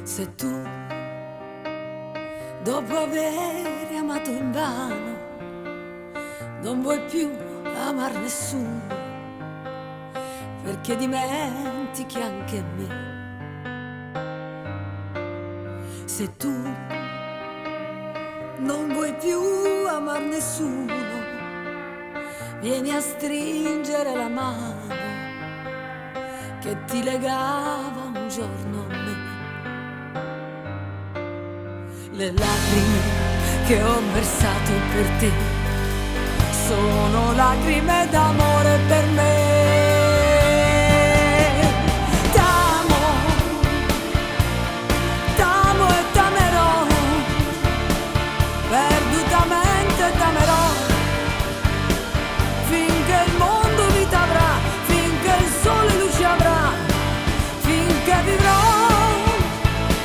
Se tu, dopo aver amato invano, non vuoi più amar nessuno, perché dimentichi anche me. Se tu non vuoi più amar nessuno, vieni a stringere la mano che ti legava un giorno a me. Le lacrime che ho versato per te sono lacrime d'amore per me. T'amo, t'amo e t'amerò, perdutamente t'amerò, finché il mondo vita avrà, finché il sole luce avrà, finché vivrò,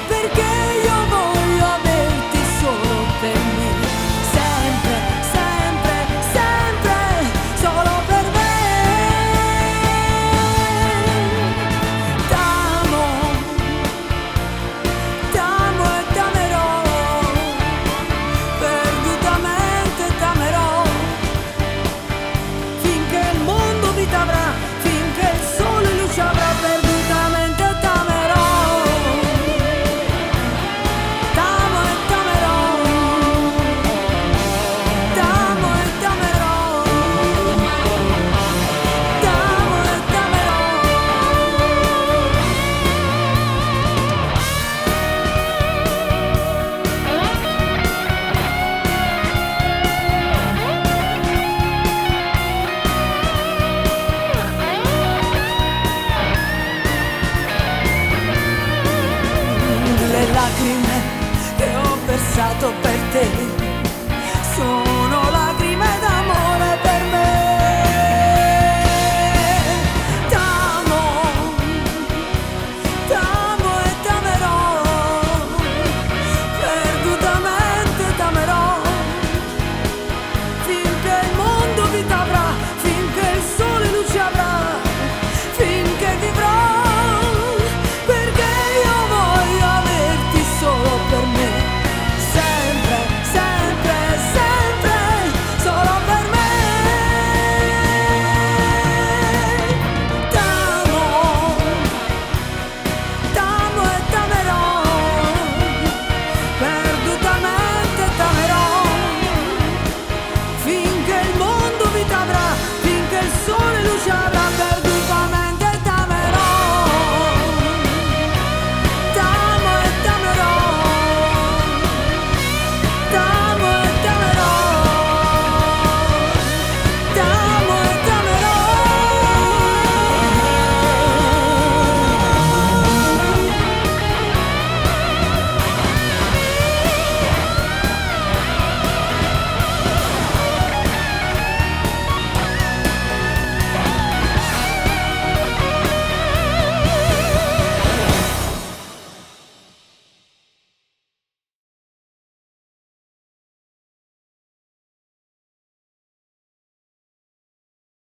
perché io voglio averti solo per me, sempre, sempre, sempre, solo per me. T'amo, t'amo e t'amerò, perdutamente t'amerò, finché il mondo vita avrà, finché il sole luce avrà, perdutamente t'amerò. T'amo e t'amerò, t'amo e t'amerò, t'amo e t'amerò. Le lacrime che ho versato per te sono